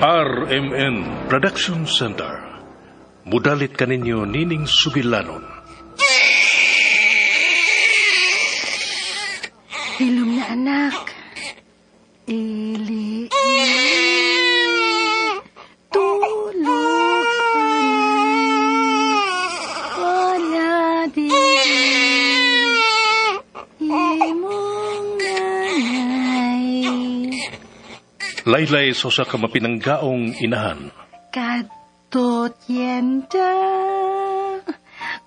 RMN Production Center. Mudalit kaninyo nining sugilanon. Hilom na, anak. Ili, ili, tulog wala di imong nanay. Laylay sa usa ka mapinanggaong inahan. Kadtot yenda,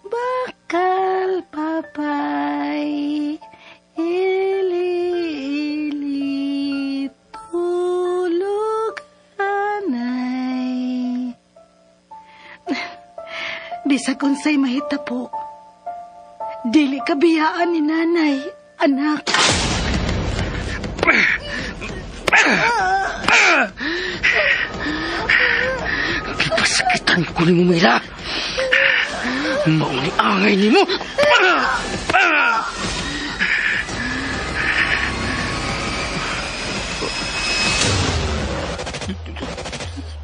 bakal papay, ili, ili, tulog anay. Bisag unsay mahitabo, dili ka biyaan ni nanay, anak. Gipasakitan ko ni mo, Mila. Mauni angay ni mo.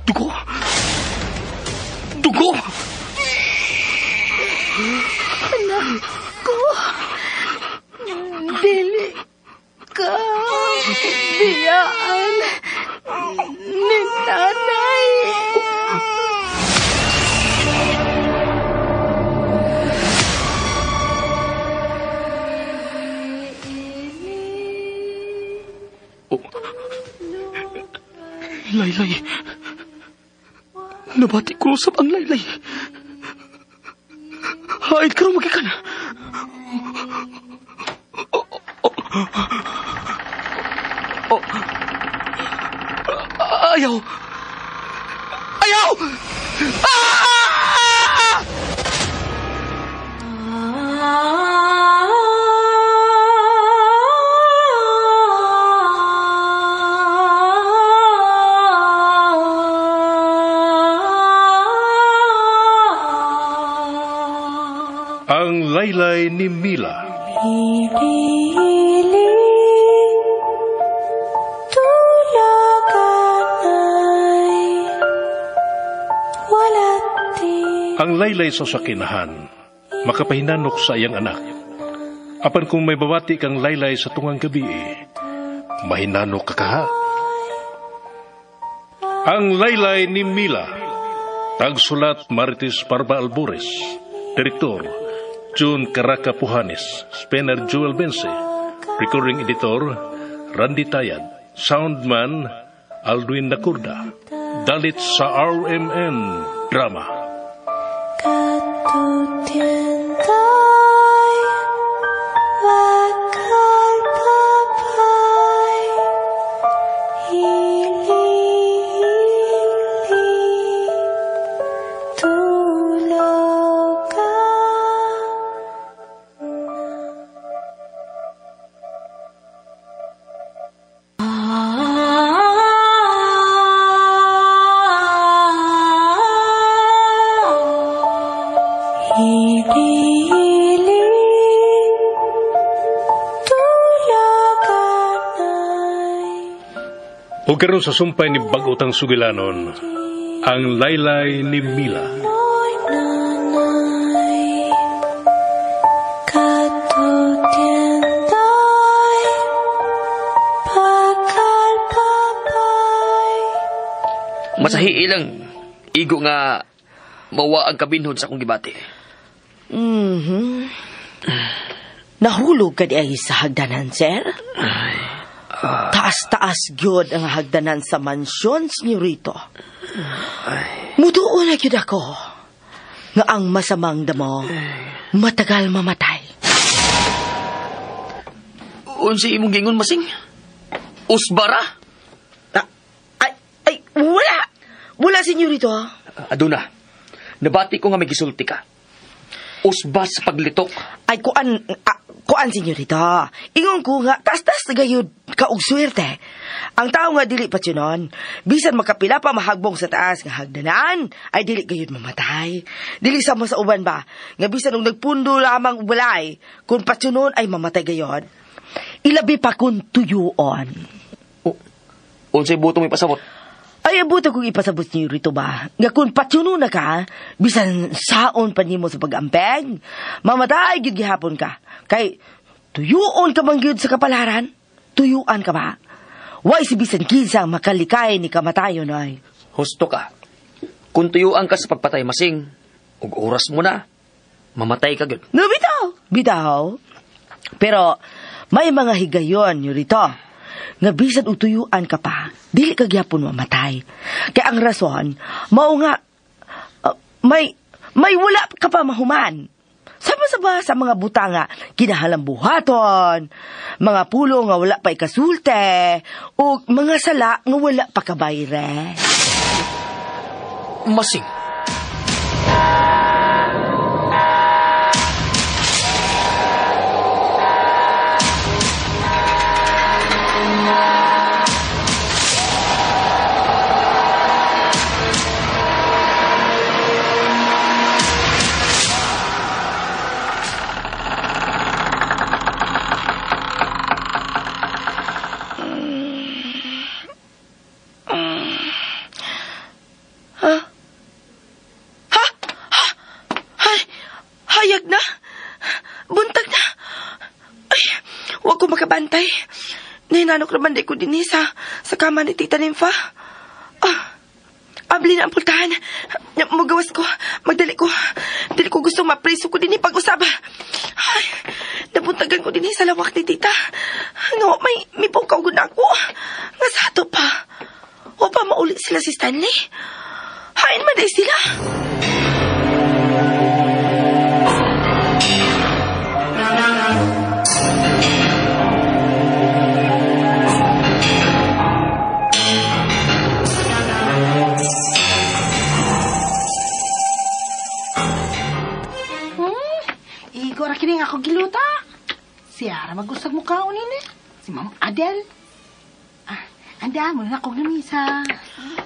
Dugo! Dugo! Anak ko, dili ka biyaan ni nanay. Oh. Laylay. Nabati ko usap ang laylay. Haid karon magikan. Oh, oh, oh. Ayaw! Ayaw! Ah! Ang laylay ni Mila. Ili, tulog anay, wala di. Ang laylay sa sakinahan, makapahinanok sa iyang anak. Apan kung may babati kang laylay sa tungang gabi, mahinanok ka kaha. Ang laylay ni Mila. Tagsulat Marites Parba Albores. Direktor June Caraca Puhanes, Spencer Joel Bense, Recording Editor Randy Tayad, Soundman Aldwin Nakurda. Dalit sa RMN Drama. Katutientay, bakal papay, ili, ili, tulog ka. Ili, ili, tulog anay. O karon sa sumpay ni bag-otang sugilanon, ang laylay ni Mila. Oy, nanay, katutientay, bakal papay. Masahi ilang igo nga mawa ang kabinhod sa akong gibati. Mhm. Nahulog ka di ay sa hagdanan, sir? Taas-taas gyud ang hagdanan sa mansyon, senyorito. Mutuo na gyud ako nga ang masamang damo matagal mamatay. Unsa imong giingon, Masing? Usbara? Ay, ay, wala! Wala, senyorito. Aduna, nabati ko nga may gisulti ka. Usba sa paglitok. Ay, kuan, kuan, senyorita. Ingon ko nga, taas-taas na gayud ka og swerte. Ang tao nga dili patsunon, bisan makapila pa mahagbong sa taas nga hagdanan, ay dili gayud mamatay. Dili sama sa uban ba, nga bisan og nagpundo lamang og balay, kung patsunon ay mamatay gayod. Ilabi pa kung tuyuon. Unsay buto may pasabot? Ay, Ay, abot akong ipasabot niyo rito ba? Nga kung patsuno na ka, bisan saon pa nimo sa pag-ampeg, mamatay gyud gihapon ka. Kay, tuyuon ka bang gyud sa kapalaran? Tuyuan ka ba? Way si bisan kinsa makalikay ni kamatayon ay. Husto ka. Kung tuyuan ka sa pagpatay masing, ug oras mo na, mamatay ka gyud. No, bitaw. Bitaw. Pero, may mga higayon yun rito. Nga bisan og tuyuan ka pa, dili ka gyapon mamatay. Kaya ang rason, mao nga, may wala ka pa mahuman. Sama-sama sa mga buta nga kinahalang buhaton, mga pulo nga wala pa ikasulte, o mga sala nga wala pa kabayre. Masing. Hayag na. Buntag na. Ay, wag ko makabantay. Nahinanok naman di ko din sa kama ni Tita Nympha. Ah, abli na ang pultahan. Magawas ko. Magdali ko. Dili ko gusto mapreso ko din pag-usab. Ay, nabuntagan ko din sa lawak ni Tita. No, may pukaw na ako. Nga sa ato pa. O pa mauli sila si Stanley. Hain man day sila. Igo ra kining ako giluta. Siya ra magusag mukhaon nini. Si Ma'am Adel. Ah, anda mo na akong lamisa.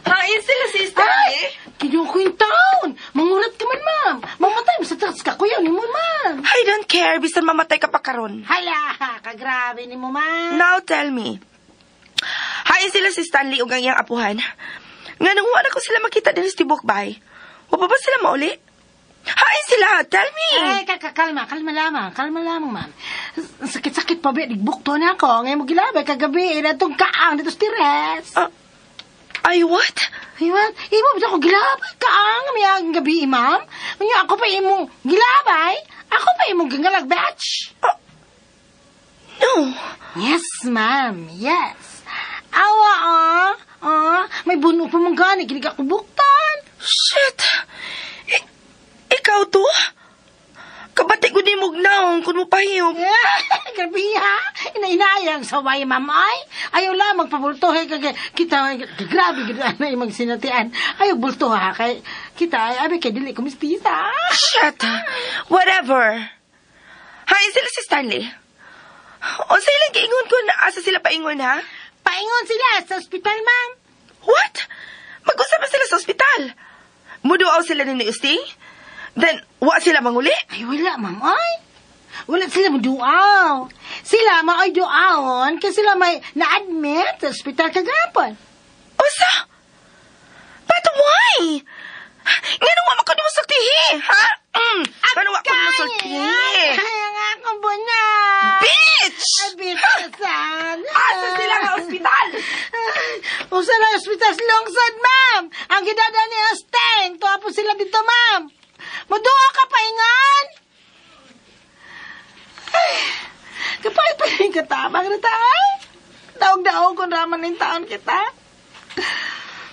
Hain sila si Stanley. Kinuko yung taon. Mangurat ka man, ma'am. Mamatay mo sa taas ka, kuya ni mo, ma'am. I don't care. Bisan mamatay ka pa karon. Hala, kagrabe ni mo, ma'am. Now tell me. Hain sila si Stanley ug ang iyang apuhan. Nga nung wala ko sila makita din sa tibok bay. Wa pa ba sila mauli? Hain sila, tell me. Ay, kalma lamang, ma'am. Sakit-sakit pa, be. Nagbukto na ako. Ngayon mo gilabay, kagabi, natong kaang, dito sa tires. Ay, what? Ay, what? Imo, ba't ako gilabay? Kaang, may ang gabi, ma'am. Ngayon, ako pa imong gilabay. Ako pa imong gangalag, batch. No. Yes, ma'am. Yes. Awa, may buno pa mong gani. Kinig ako buktan. Shit. Ikaw to? Kabati ko ni Mugnaong kung mo pahiyog. Grabe ha? Inainayang saway, ma'am. Ay, ayaw lamang pabultuhe. Kita, grabe gud na imong sinatian. Ayaw bulto ha. Kay, kita, ay, abi kay dili ko mistisa. Shit. Whatever. Hain sila si Stanley. O sa ilang giingon ko na asa sila paingon, ha? Paingon sila sa ospital, ma'am. What? Mag-usap sila sa ospital. Muduaw sila ni Usting? Then, wa sila manguli? Ay, wala, ma'am. Ay, wala sila maduaw. Sila maoy duawon kasi sila may na-admit sa ospital kagapon. Osa? But why? Nga nung wa ko ni mo sultihi, ha? Nga wa ko ni mo sultihi. Kaya nga akong bunya. Bitch! Ay, bitch, saan? Asa sila nga ospital? Usa lang ospital sa lungsod, ma'am. Ang gidada ni Osteng. Tuwa po sila dito, ma'am. Maduo ka paingan! Ay, kapay pa rin katabang na tayo. Daog-daog kung raman ng taon kita.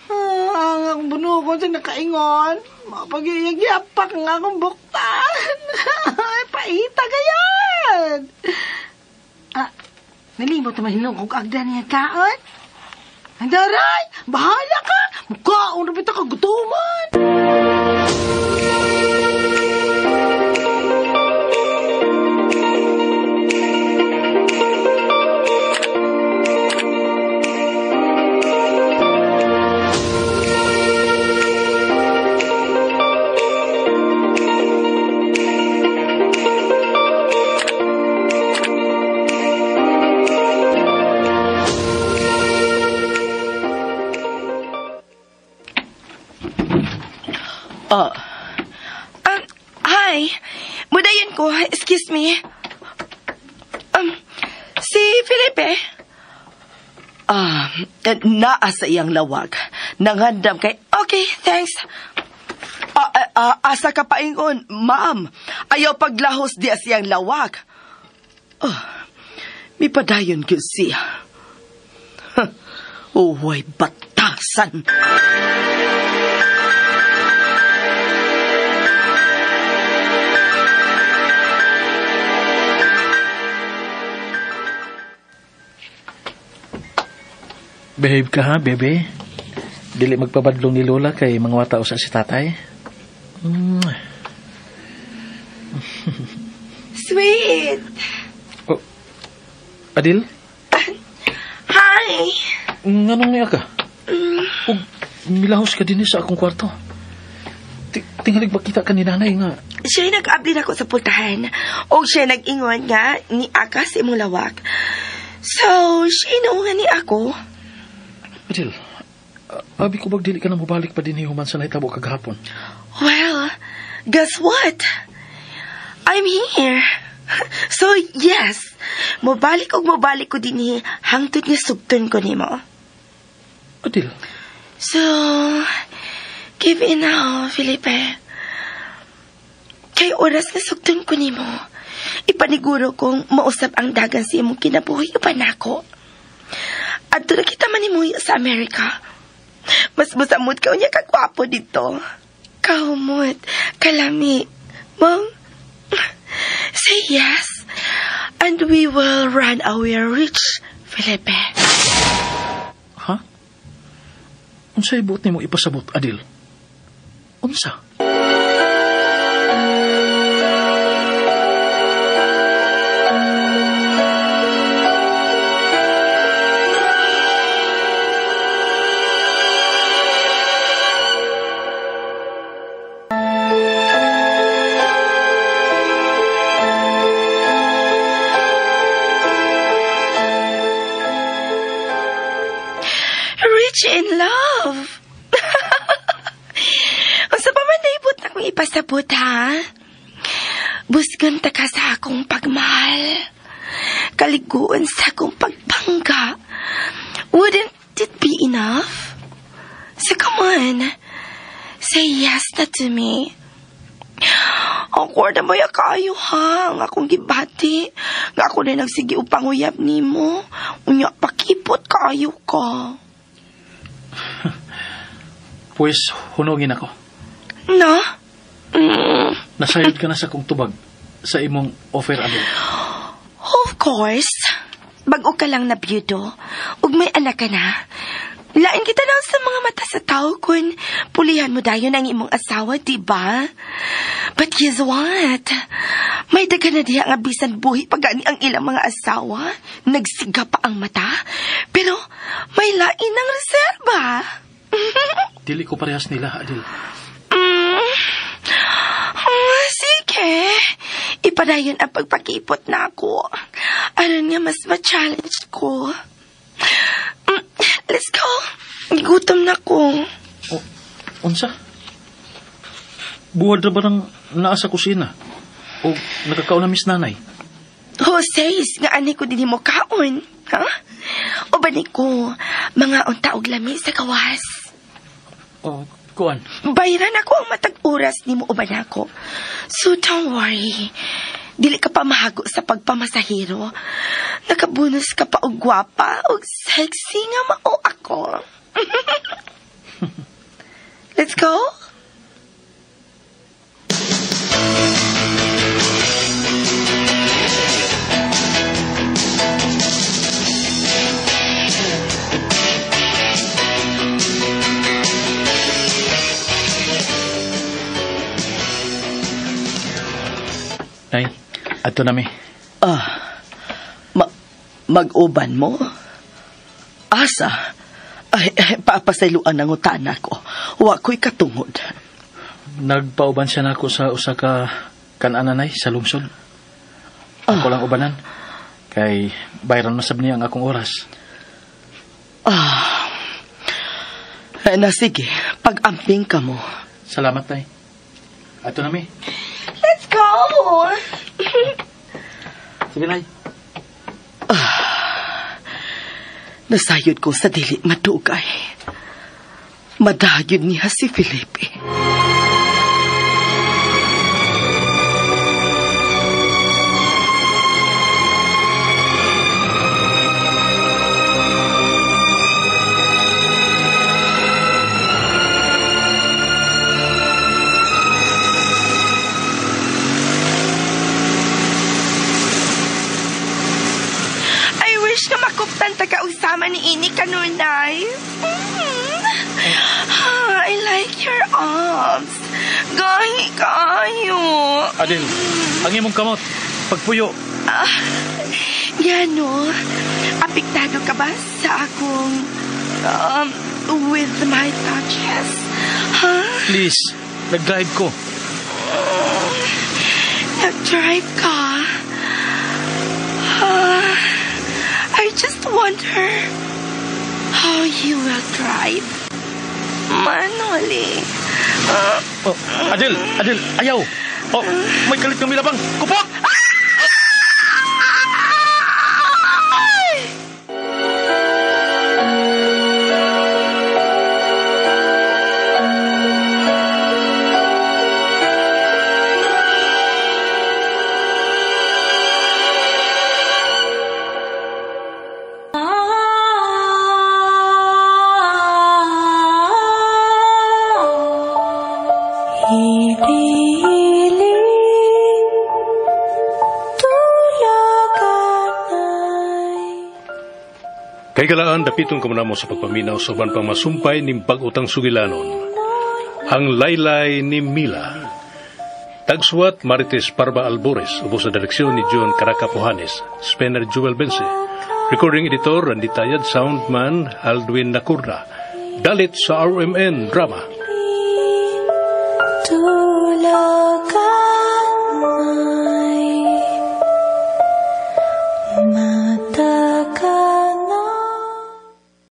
Ang akong bunugon sa nakaingon. Mapag-iyagiyapak ang akong buktan. Ay, paita gayon. Ah, nalimot naman hinong kong agda niya kaon. Ang daray, bahala ka. Mukhaon na bita kagutuman. Hi. Mudayon ko. Excuse me. Si Felipe? Naa sa iyang lawag. Nangandam kay... Okay, thanks. Asa ka paingon, ma'am. Ayaw paglahos diya siyang lawag. Mipadayon gyud siya. Uway, batasan. Behave ka ha, bebe. Dili magpabadlong ni Lola kay mangwata usa si tatay. Sweet. Oh, Adil? Hi. Nganong niya ka? Ug milahos ka din sa akong kwarto. Tingalig makita ka ni nanay nga. Siya nag-abli na ako sa pultahan. O siya nag-ingon nga ni Aka sa imong lawak. So, siya inuungan ni ako. Adil, abi ko bagdili ka na mabalik pa din human sa nahitabo kagahapon. Well, guess what? I'm here. So, yes. Mobalik og mobalik ko din hangtod nga sugton ko nimo. Adil. So, give in now, Felipe. Kay oras nga sugton ko nimo, ipaniguro kong mausap ang dagan sa imong kinabuhi uban nako. Adto na kita manimuyo sa Amerika. Mas masamot ka unya kagwapo dito. Kahumot, kalami, mong, say yes, and we will run away rich, Felipe. Ha? Unsay buot nimo ipasabot, Adil? Unsa? Rich in love. Unsa pa man naibot na kong ipasabot, ha? Busgan ta ka sa akong pagmahal. Kaliguan sa akong pagpangga. Wouldn't it be enough? So come on. Say yes na to me. Awkward na ba ya kayo, ha? Ang akong gibati. Nga ako na nagsige upang uyab nimo. Unya, pakipot kayo ka. Pues, hunugin ako. No? Nasayod ka na sa kong tubag sa imong offer, Adil. Of course. Bago ka lang na byudo, ug may anak ka na. Lain kita na sa mga mata sa tao kun pulihan mo dayon ang imong asawa, di ba? But guess what? May daga na diha nga bisan buhi pagani ang ilang mga asawa. Nagsiga pa ang mata. Pero may lain ang reserba. Dili ko parehas nila, Adil. Sige. Ipadayon ang pagpakipot na ako. Aron nga mas ma-challenge ko. Let's go. Gutom na ko. Oh, unsa? Buwad na ba ng naa sa kusina? O nakakaon na miss nanay? Who says nga ani ko din mo kaon? Ha? O ba ni ko mga unta og lami sa kawas? O, kuan. Bayran ako ang matag oras nimo uban ako. So don't worry. Dili ka pa mahago sa pagpamasahero. Nakabunos ka pa og gwapa og sexy nga mao ako. Let's go. Nay, ato nami. Mag-uban mo? Asa? Ay, papasayloan ang utana ko. Wa ko'y katungod. Nagpauban siya nako sa usa ka kan-ananay sa lungsod. Ako lang ubanan. Kay bayran masab niya ang akong oras. Na sige, pag-amping ka mo. Salamat, Nay. Ato na mi. Let's go! Sige, Nay. Nasayod ko sa dili madugay. Madayod niya si Felipe. I wish na makuptan ta ka usama ni ini kanunay. I like your arms. Gahi kaayo. Adel, ang imong kamot. Pagpuyo. Yano, apektado ka ba sa akong with my touches? Huh? Please, nag-drive ko. Nag-drive ka? I just wonder how you will drive. Manually. Oh, Adel, Adel, ayaw. Oh, may kalit ng milabang. Kupot! Hiling tulaganay. Kay galaan, dapiton ka mo sa pagpaminaw sa uban pang masumpay ning bag-utang sugilanon. Ang Laylay ni Mila. Tagsuwat Marites Parba Albores, ubos sa direksyon ni John Caracapuhanes, Spencer Jewel Bense. Recording editor Randy Tayad, soundman Aldwin Nakurda. Dalit sa RMN Drama. Tulaganay.